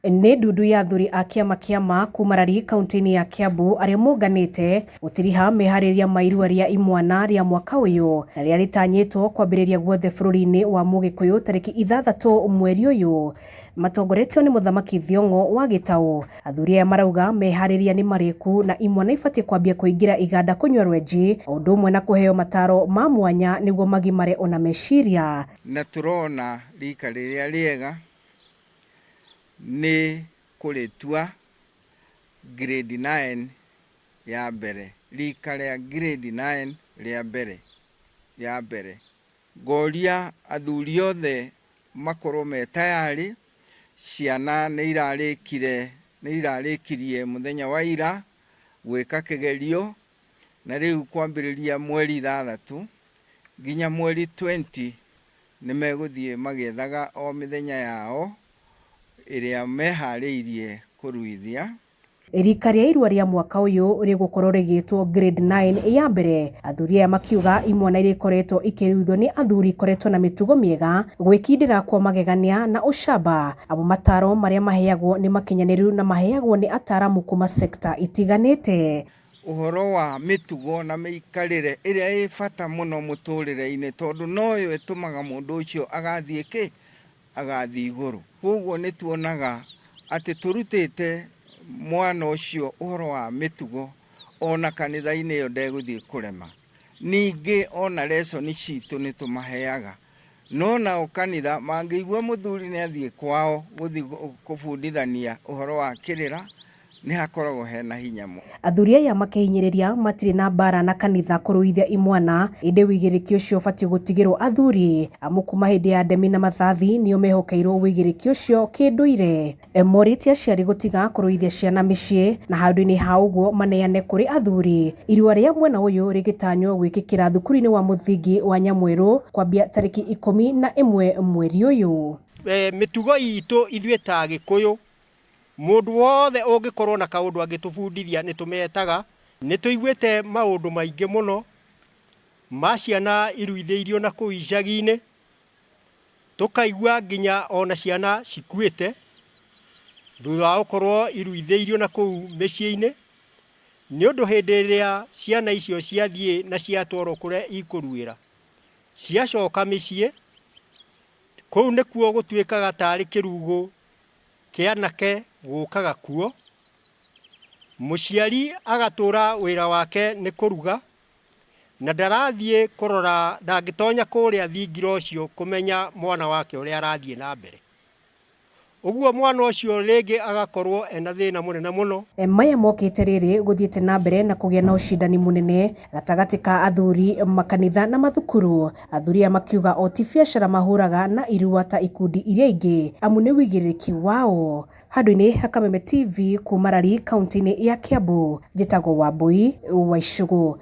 Nĩ ndundu ya athuri a kĩama kĩa ma kuma Rari kaunti-inĩ ya Kiambu arĩa monganĩte gũtiriha meharĩria ma irua rĩa imwana rĩa mwaka ũyũ na rĩrĩa rĩtanyĩtwo kwambĩrĩria guothe bũrũri-inĩ wa Mũgĩkũyũ tarĩki 6 mweri ũyũ. Matongoretio nĩ Mũthamaki Thiong'o wa Gĩtaũ, athuri aya marauga meharĩria nĩ marĩku na imwana ibatiĩ kwambia kũingĩra iganda kũnyua rwenji o ũndũ ũmwe na kũheo mataro ma mwanya nĩguo magimare ona meciria. Na tũrona rika rĩrĩa rĩega nĩ kũrĩtua grade 9 ya mbere, rika rĩa grade 9 rĩa mbere ya mbere. Ngoria athuri othe makorwo me tayarĩ, ciana nĩ irarĩkire nĩ irarĩkirie mũthenya wa ira gwĩka kĩgerio, na rĩu kwambĩrĩria mweri 6 nginya mweri 20 nĩ megũthiĩ magĩethaga o mĩthenya yao ĩrĩa meharĩirie kũruithia. Rika rĩa irua rĩa mwaka ũyũ rĩgũkorwo rĩgĩtwo grade 9 ya mbere. Athuri aya makiuga imwana iria ikoretwo ikĩruithio nĩ athuri ikoretwo na mĩtugo mĩega, gwĩkindĩra kwa magegania na ũcamba, amu mataro marĩa maheagwo nĩ makinyanĩru na maheagwo nĩ ataramu kuma sekta itiganĩte. Ũhoro wa mĩtugo na mĩikarĩre ĩrĩa ĩ bata mũno mũtũrĩre-inĩ, tondũ noyo ĩtũmaga mũndũ ũcio agathiĩ kĩ agathiĩ igũrũ. Koguo nĩ tuonaga atĩ tũrutĩte mwana ũcio ũhoro wa mĩtugo ona kanitha-inĩ ĩyo ndegũthiĩ kũrema. Ningĩ ona lesson citũ nĩ tũmaheaga, no nao kanitha mangĩigua mũthuri nĩ athiĩ kwao gũthiĩ kũbundithania ũhoro wa kĩrĩra, nĩ hakoragwo hena hinya mũno. Athuri aya makĩhinyĩrĩria matirĩ na mbara na kanitha kũruithia imwana, ĩndĩ wĩigĩrĩrĩki ũcio ũbatiĩ gũtigĩrwo athuri, amu kuma hĩndĩ ya Ndemi na Mathathi nĩo mehokeirwo wĩigĩrĩrĩki ũcio kĩndũire. Morĩtie aciari gũtiga kũruithia ciana mĩciĩ na handũ-inĩ ha ũguo maneane kũrĩ athuri. Irua rĩa mwena ũyũ rĩgĩtanywo gwĩkĩkĩra thukuru-inĩ wa mũthingi wa Nyamwerũ kwambia tarĩki 11 mweri ũyũ. Mĩtugo itũ ithuĩ ta Agĩkũyũ, mũndũ wothe ũngĩkorwo na kaũndũ angĩtũbundithia nĩ tũmetaga. Nĩ tũiguĩte maũndũ maingĩ mũno ma ciana iruithĩirio na kũu icagi-inĩ, tũkaigua nginya ona ciana cikuĩte thutha wa gũkorwo iruithĩirio na kũu mĩciĩ-inĩ, nĩ ũndũ hĩndĩ ĩrĩa ciana icio ciathiĩ na ciatwarwo kũrĩa ikũruĩra, ciacoka mĩciĩ, kũu nĩkuo gũtuĩkaga tarĩ kĩrugũ kĩa anake gũkaga kuo. Mũciari agatũra wĩra wake nĩ kũruga, na ndarathiĩ kũrora, ndangĩtonya kũrĩa thingira ũcio kũmenya mwana wake ũrĩa arathiĩ na mbere. Ũguo mwana ũcio rĩngĩ agakorwo ena thĩna mũnene mũno. Maya mokĩte rĩrĩ gũthiĩte na mbere na kũgĩa na ũcindani mũnene gatagatĩ ka athuri, makanitha na mathukuru. Athuri aya makiuga o ti biacara mahũraga na irua ta ikundi iria ingĩ, amu nĩ wĩigĩrĩrĩki wao. Handũ-inĩ ha Kameme TV kuma Rari kaunti-inĩ ya Kiambu, njĩtagwo Wambui wa Icũgũ.